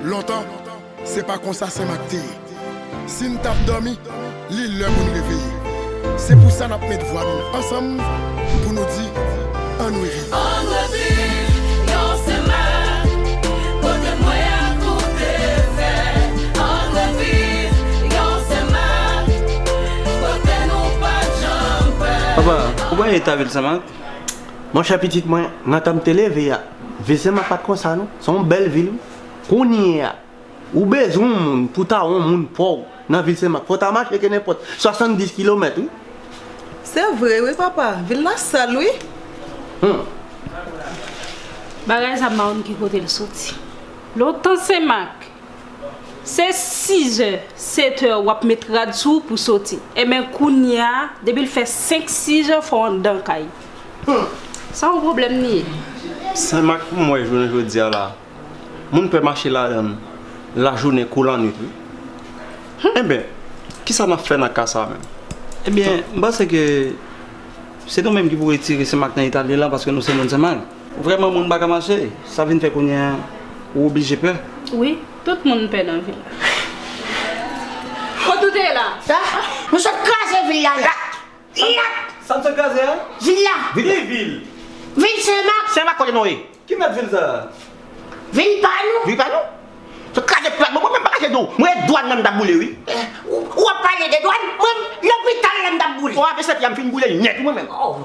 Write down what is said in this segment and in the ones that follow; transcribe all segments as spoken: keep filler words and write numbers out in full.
Lontan, se pa konsa Senmak te ye. Si n t ap dòmi, li lè pou n reveye. Se pou sa n ap met vwa nou ansanm pou nou di, ann reveye. Ann reveye, yon Senmak, kote mwen a koute fè. Ann reveye, yon Senmak, kote nou pa t janm pè. Papa, ou pa eta vil Senmak? Monchè pitit mwen, nan tan m te leve a, vil Senmak pa t konsa non. Se yon bèl vil wi. Kounye a, ou bezwen yon moun pou ta wè yon moun pa w nan vil Senmak. Fò w ta mache ke nenpòt swasanndis kilomèt wi. Se vre wi papa, vil la sal wi. Hmm. Bagay sa m pa konn ki kote l soti. Lontan Senmak, se sizè, setè w ap met rad sou ou pou soti. Enben kounye a, depi l fè senk, sizè, fò w anndan kay. Hmm. Sa yon pwoblèm li ye. Senmak pou mwen jounen jodi a la. Moun pè mache ladan l lajounen kou lannwit wi. Enben, kisa n ap fè nan ka sa a menm? Ebyen, m panse ke se nou menm ki pou retire Senmak nan eta li lan paske nou se moun Senmak. Vrèman, moun pa ka mache. Sa vin fè kounye a, ou oblije pè. Wi, tout moun pè nan vil la. Kote w te ye la? Sa? Nou sot kraze vil la nèt. Nèt! Sa n sot kraze a? Vil la. Ki vil? Vil Senmak. Senmak kote nou ye? Ki mèt vil sa a? Vil pa nou. Vil pa nou? Se kraze plat mwen, mwen menm pa kache di w. Mwen e dwàn nan m t ap boule wi. Eh, ou, ou ap pale de dwàn? Mwen, lopital la m t ap boule. Bon, avè sèt ya m fin boule l nèt wi mwen menm. Oh.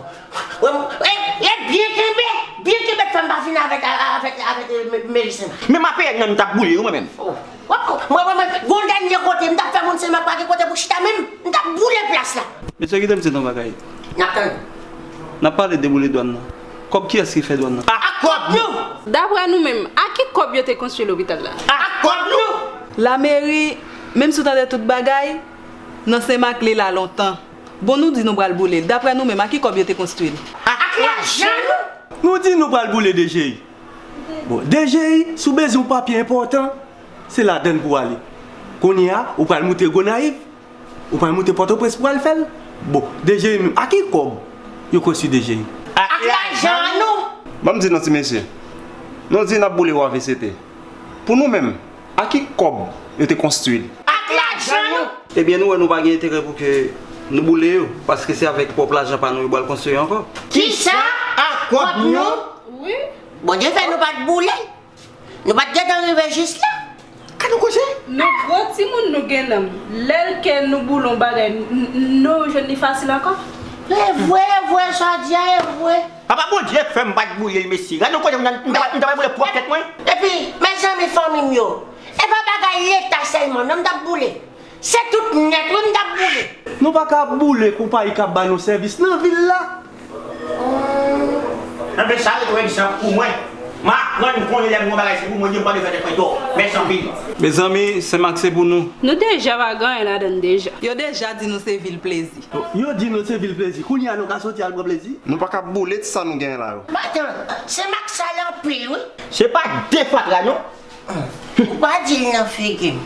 Mwen, e, e byen kenbe, byen kenbe fè m pa vin avèk, avèk, avèk, eh, me-, meri Senmak. Menm A P N nan m t ap boule wi mwen menm. Oh. Mwen, mwen, mwen, gon dènye kote, m t ap fè moun Senmak pa gen kote pou chita menm, m t ap boule plas la. Mesye, kite m di nou yon bagay. N ap tann. N ap pale de boule dwàn nan. Kòb kiyès ki fè dwàn nan? A kòb nou! Daprè nou menm, a ki kòb yo te konstwi lopital la? A kòb nou! Lameri, menm si w tande tout bagay, nan Senmak li la lontan. Bon, nou di nou pral boule l. Daprè nou menm, a ki kòb yo te konstwi l? Ak lajan nou! Nou di nou pral boule D G I. Bon, D G I, si w bezwen yon papye enpòtan, se ladan l pou w ale. Kounye a, ou pral moute Gonayiv, ou pral moute Pòtoprens pou w al fè l. Bon, D G I menm, a ki kòb yo konstwi D G I? Ak lajan nou! Ban m di nou ti mesye, nou di n ap boule W A V C T. Pou nou menm, a ki kòb yo te konstwi l? Ak lajan nou! Ebyen, nou wè nou pa gen enterè pou ke nou boule yo, paske se avèk pwòp lajan pa nou yo pral konstwi yo ankò. Kisa? Ak kòb nou? Wi. Bondye fè nou pa t boule. Nou pa t gentan rive jis la. Ka nou koze? Nou gwo timoun nou gen nanm. Lè l ke nou boule yon bagay, n-, n-, nou jwenn li fasil ankò. E vre, e vre, sa w di a, e vre. Papa Bondye fè m pa t boule l, mesye. Gade yon kote m ta, m ta, m ta pral boule pwòp tèt mwen. Epi, mezanmi, fanmi m yo, e pa bagay Leta sèlman non m t ap boule. Se tout nèt wi m t ap boule. Nou pa ka ap boule konpayi k ap ba nou sèvis nan vil la. Enben, sa ret règ sa pou mwen. M aprann konnen lè m gen yon bagay se pou mwen, m pa dwe fè tèt mwen tò. Mèsi anpil. Mezanmi, Senmak se pou nou. Nou deja pa gen anyen ladan l deja. Yo deja di nou se vil plezi. Yo di nou se vil plezi. Kounye a nou ka soti al pran plezi? Nou pa ka boule ti sa nou genyen la yo. Matant, Senmak sal anpil wi. Se pa de fatra non. Ou pa di l nan figi m.